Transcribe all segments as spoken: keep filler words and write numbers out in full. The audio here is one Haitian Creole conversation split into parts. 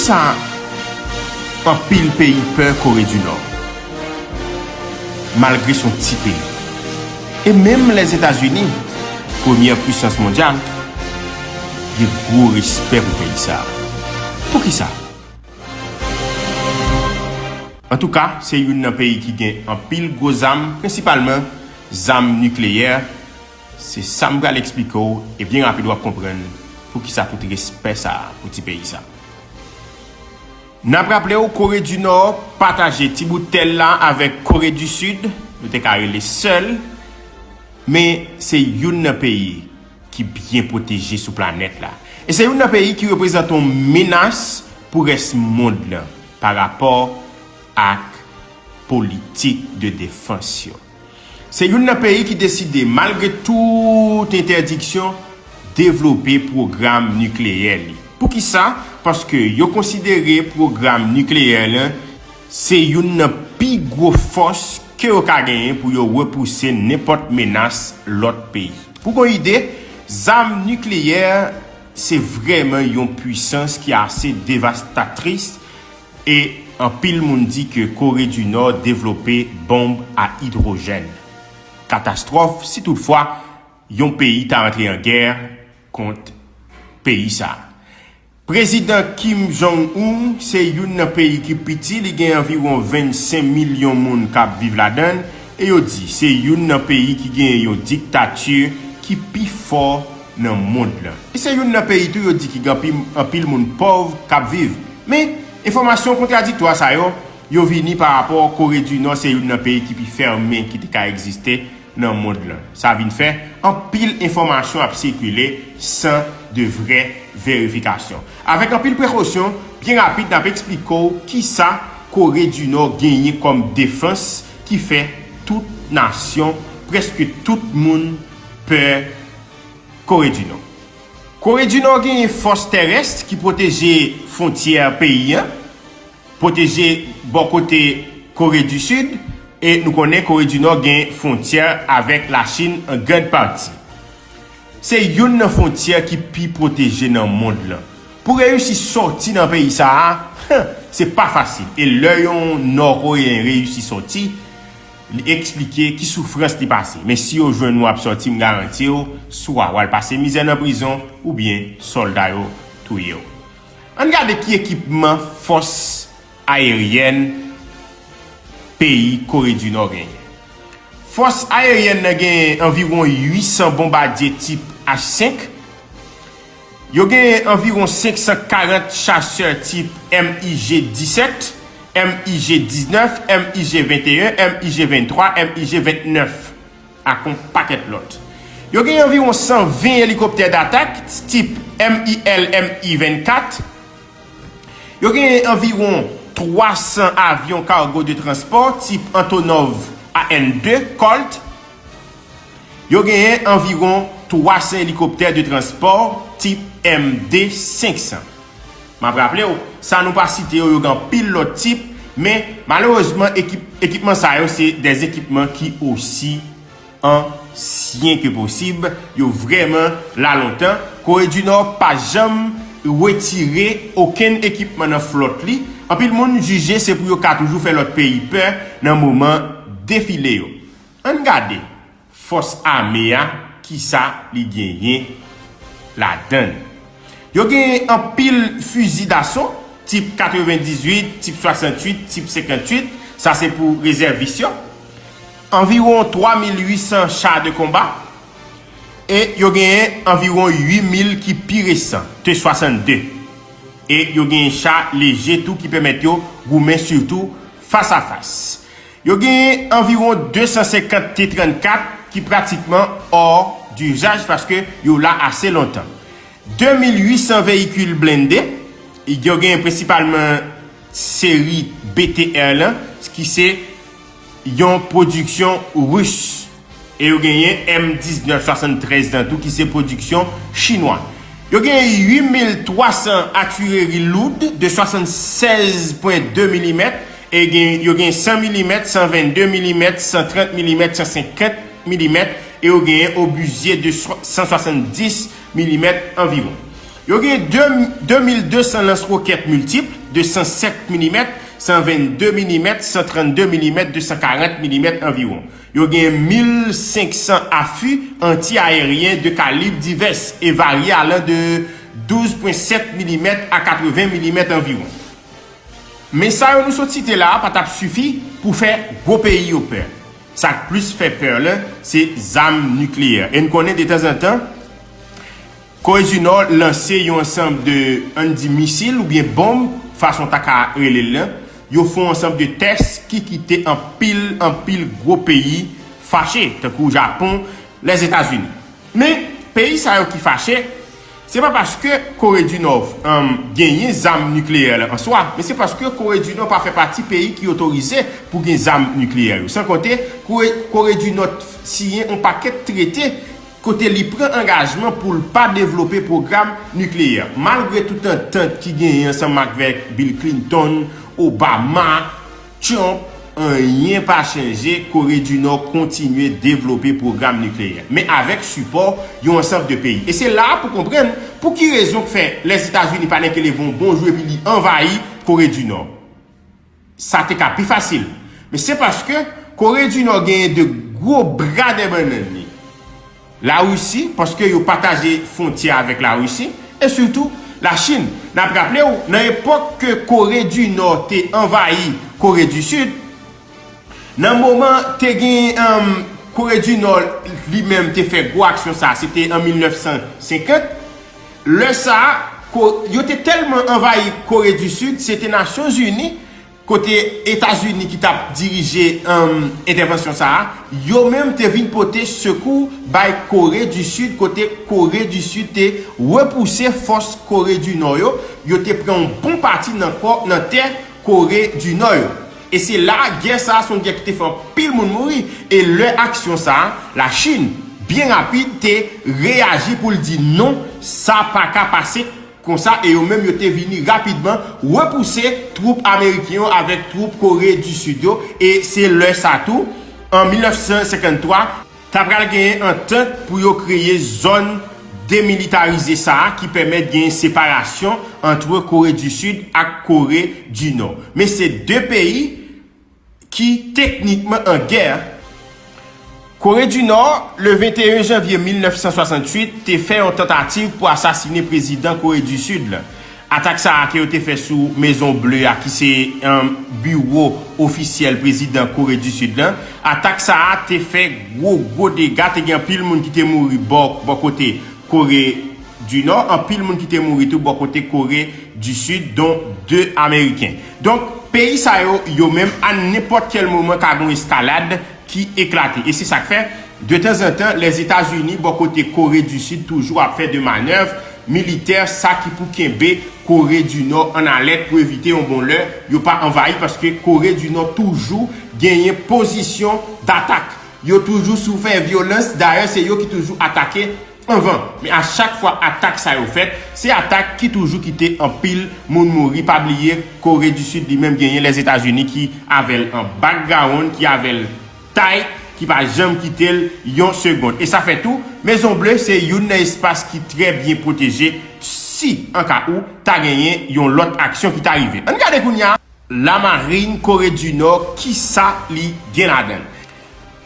Sa anpil peyi pè Kore di Nò, malgre se yon ti peyi. E menm Lèzetazini, premyè pwisans mondyal, gen gwo respè pou peyi sa a. Poukisa? Antouka, se youn nan peyi ki gen anpil gwo zam, prensipalman zam nikleyè. Se sa m pral eksplike w, e byen rapid w ap konprann poukisa tout respè sa a pou ti peyi sa. N ap raple w, Kore di Nò pataje ti bout tè l la avèk Kore di Sid, nou te ka rele sèl, men se youn nan peyi ki byen pwoteje sou planèt la. E se youn nan peyi ki reprezante yon menas pou rès mond lan pa rapò ak politik de defans yo. Se youn nan peyi ki deside, malgre tout entèdiksyon, devlope pwogram nikleyè li. Poukisa? Paske yo konsidere pwogram nikleyè lan se youn nan pi gwo fòs ke yo ka genyen pou yo repouse nenpòt menas lòt peyi. Pou gon ide, zam nikleyè se vrèman yon pwisans ki ase devastatris, e anpil moun di ke Kore di Nò devlope bonb a idwojèn. Katastwòf si toutfwa yon peyi ta antre an gè kont peyi sa a. Prezidan Kim Jong-un se youn nan peyi ki piti, li gen anviwon vennsenk milyon moun k ap viv ladan l, e yo di se youn nan peyi ki gen yon diktati ki pi fò nan mond lan. E se youn nan peyi tou yo di ki gen anpil, anpil moun pòv k ap viv. Men, enfòmasyon kontradiktwa sa yo, yo vini pa rapò Kore di Nò se youn nan peyi ki pi fèmen ki te ka egziste nan mond lan. Sa vin fè anpil enfòmasyon ap sikile san de vrè verifikasyon. Avèk anpil prekosyon, byen rapid, n ap eksplike w kisa Kore di Nò genyen kòm defans ki fè tout nasyon, prèske tout moun, pè Kore di Nò. Kore di Nò genyen fòs tèrès ki pwoteje fwontyè peyi a, pwoteje bò kote Kore di Sid, e nou konnen Kore di Nò gen fwontyè avèk Lachin an grann pati. Se youn nan fwontyè ki pi pwoteje nan mond lan. Pou reyisi sòti nan peyi sa a, se pa fasil. E lè yon Nò Koreyen reyisi sòti, li eksplike ki soufrans li pase. Men si yo jwenn ou ap sòti, m garanti w, swa w al pase mizè nan prizon, oubyen sòlda yo touye w. Ann gade ki ekipman fòs ayeryèn peyi Kore di Nò genyen. Fòs ayeryèn nan genyen anviwon uit san bonbadye tip H senk. Yo genyen anviwon senk san karant chasè tip M I G disèt, M I G diznèf, M I G venteyen, M I G venntwa, M I G ventnèf, ak yon pakèt lòt. Yo genyen anviwon san ven elikoptè datak tip M I L, M I vennkat. Yo genyen anviwon twa san avyon kago de transpò tip Antonov A N de Colt. Yo genyen anviwon twa san elikoptè de transpò tip M D senk san. M ap raple w, sa nou pa site yo, yo gen anpil lòt tip, men malerezman, ekip, ekipman sa yo se dè ekipman ki osi ansyen ke posib, yo vrèman la lontan. Kore di Nò pa janm retire okenn ekipman nan flòt li. Anpil moun jije se pou yo ka toujou fè lòt peyi pè nan moman defile yo. Ann gade fòs ame a, kisa li genyen ladan l. Yo genyen anpil fizi daso, tip katrevendizuit, tip swasanntuit, tip senkantuit, sa se pou rezèvis yo. Anviwon twa mil uit san cha de konba, e yo genyen anviwon uit mil ki pi resan, T swasannde. E yo genyen cha leje tou ki pèmèt yo goumen sitou fas a fas. Yo genyen anviwon de san senkant T trannkat ki pratikman hors d'usage paske yo la ase lontan. De mil uit san veyikil blende, yo genyen prensipalman seri B T R lan, ki se yon pwodiksyon ris. E yo genyen M diznèf swasanntrèz lan tou, ki se pwodiksyon chinwa. Yo genyen uit mil twa san atireri loud de swasannsèz pwen de milimèt, e gen, yo genyen san milimèt, san vennde milimèt, san trant milimèt, san senkant milimèt, e yo genyen obizye de swa-, san swasanndis milimèt anviwon. Yo gen de mil de san lans wokèt miltip, de san sèt milimèt, san vennde milimèt, san trannde milimèt, de san karant milimèt anviwon. Yo gen mil senk san afi anti-ayeryen de kalib divès e varye, alan de douz pwen sèt milimèt a katreven milimèt anviwon. Men sa yo nou sot site la a pa t ap sifi pou fè gwo peyi yo pè. Sa k plis fè pè la, se zam nikleyè. E n konnen detanzantan, Kore di Nò lanse yon ansanm de, ann di, misil oubyen bonm, fason w ta ka rele l lan. Yo fè yon ansanm de tès ki kite anpil, anpil gwo peyi fache, tankou Japon, Lèzetazini. Men, peyi sa yo ki fache, se pa paske Kore di Nò, um, genyen zam nikleyè la an swa, men se paske Kore di Nò pa fè pati peyi ki otorize pou gen zam nikleyè yo. San konte, Kore, Kore di Nò siyen yon pakèt trete kote li pran angajman pou l pa devlope pwogram nikleyè. Malgre tout antant ki genyen ansanm avèk Bill Clinton, Obama, Trump, anyen pa chanje, Kore di Nò kontinye devlope pwogram nikleyè, men avèk sipò yon ansanm de peyi. E se la a pou konprann pou ki rezon k fè Lèzetazini pa nèke leve yon bon jou epi li anvayi Kore di Nò. Sa te ka pi fasil. Men se paske Kore di Nò genyen de gwo bra dèyè bannann li. Larisi, paske yo pataje fwontyè avèk Larisi, e sitou Lachin. N ap raple w, nan epòk ke Kore di Nò te anvayi Kore di Sid, nan moman te gen, um, Kore di Nò li menm te fè gwo aksyon sa a, se te an mil nèf san senkant. Lè sa a, ko-, yo te tèlman anvayi Kore di Sid, se te Nasyonzini, kote Etazini ki t ap dirije, um, entèvansyon sa a, yo menm te vin pote sekou bay Kore di Sid, kote Kore di Sid te repouse fòs Kore di Nò yo, yo te pran yon bon pati nan kò, nan tè Kore di Nò yo. E se la, gè sa a se yon gè ki te fè anpil moun mouri, e lè aksyon sa a, Lachin, byen rapid, te reyaji pou l di non, sa pa ka pase konsa, e yo menm yo te vini rapidman repouse twoup ameriken yo avèk twoup Kore di Sid yo, e se lè sa tou, an mil nèf san senkanntwa, ta pral genyen antant pou yo kreye zòn demilitarize sa a ki pèmèt genyen separasyon ant Kore di Sid ak Kore di Nò. Men se de peyi ki teknikman an gè. Kore di Nò, le venteyen janvye mil nèf san swasantuit, te fè yon tantativ pou asasinen prezidan Kore di Sid la. Atak sa a ke yo te fè sou Mezon Ble a, ki se, um, biwo ofisyèl prezidan Kore di Sid la, atak sa a te fè gwo, gwo dega, te gen anpil moun ki te mouri bò, bò kote Kore di Nò, anpil moun ki te mouri tou bò kote Kore di Sid, don de Ameriken. Donk, peyi sa yo, yo menm, a nenpòt kèl moman, ka gen yon eskalad ki eklate. E se sa k fè, detanzantan, Lèzetazini, bò kote Kore di Sid, toujou ap fè de manèv militè, sa ki pou kenbe Kore di Nò an alèt pou evite yon bon lè yo pa anvayi, paske Kore di Nò toujou genyen pozisyon datak. Yo toujou sou fè vyolans, dayè se yo ki toujou atake anvan. Men a chak fwa atak sa yo fèt, se atak ki toujou kite anpil moun mouri. Pa bliye, Kore di Sid li menm genyen Lèzetazini ki avè l an background, ki avè l tay, ki pa janm kite l yon segonn. E sa fè tou, Mezon Ble se youn nan espas ki trè byen pwoteje si an ka ou ta genyen yon lòt aksyon ki ta rive. Ann gade kounye a. Lamarin Kore di Nò, kisa li gen ladan l?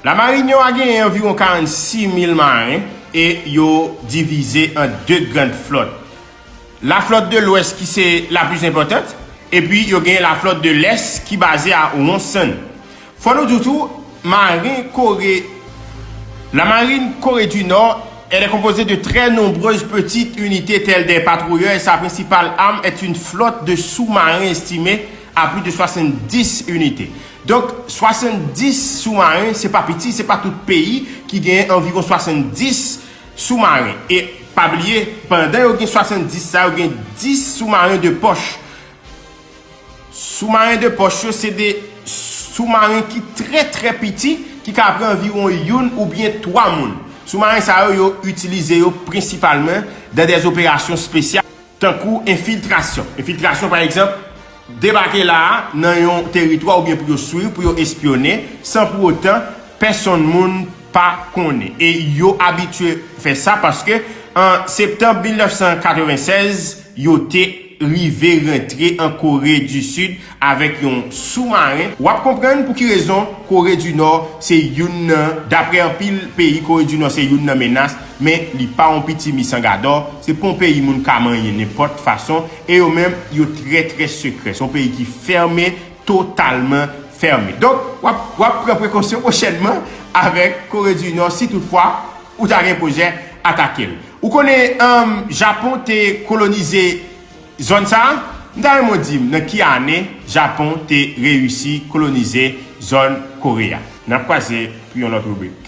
Lamarin yo a genyen anviwon karannsis mil maren e yo divize an de grann flòt. La Flotte de l'Ouest ki se la plus importante, epi yo genyen la Flotte de l'Est ki baze a Wonsan. Fò nou di w tou, maren Kore, la marine Corée du Nord, elle est composée de très nombreuses petites unités telles des patrouilleurs et sa principale arme est une flotte de sous-marins estimée à plus de soixante-dix unités. Donk, swasanndis soumaren, se pa piti, se pa tout peyi ki genyen anviwon swasanndis soumaren. E pa bliye, pandan yo gen swasanndis sa, yo gen dis soumaren de pòch. Soumaren de pòch yo, se de soumaren ki trè, trè piti, ki ka pran anviwon youn oubyen twa moun. Soumaren sa yo, yo itilize yo prensipalman dan dè operasyon espesyal, tankou enfiltrasyon. Enfiltrasyon, pa egzanp, debake la a nan yon teritwa oubyen pou yo swiv, pou yo espyone, san pou otan pèsonn moun pa konnen. E yo abitye fè sa paske An septanm mil nèf san katrevennsèz, yo te rive rantre an Kore di Sid avèk yon soumaren. W ap konprann pou ki rezon Kore di Nò se youn nan, daprè anpil peyi, Kore di Nò se youn nan menas, men li pa yon piti misangadò, se pa yon peyi moun ka manyen nenpòt fason, e yo menm, yo trè, trè sekrè. Se yon peyi ki fèmen, totalman fèmen. Donk, w ap, w ap pran prekosyon pwochènman avèk Kore di Nò si toutfwa ou ta gen pwojè atake l. Ou konnen, um, Japon te kolonize zòn sa a? M ta renmen w di m nan ki ane Japon te reyisi kolonize zòn Kore a. N ap kwaze pou yon lòt ribrik.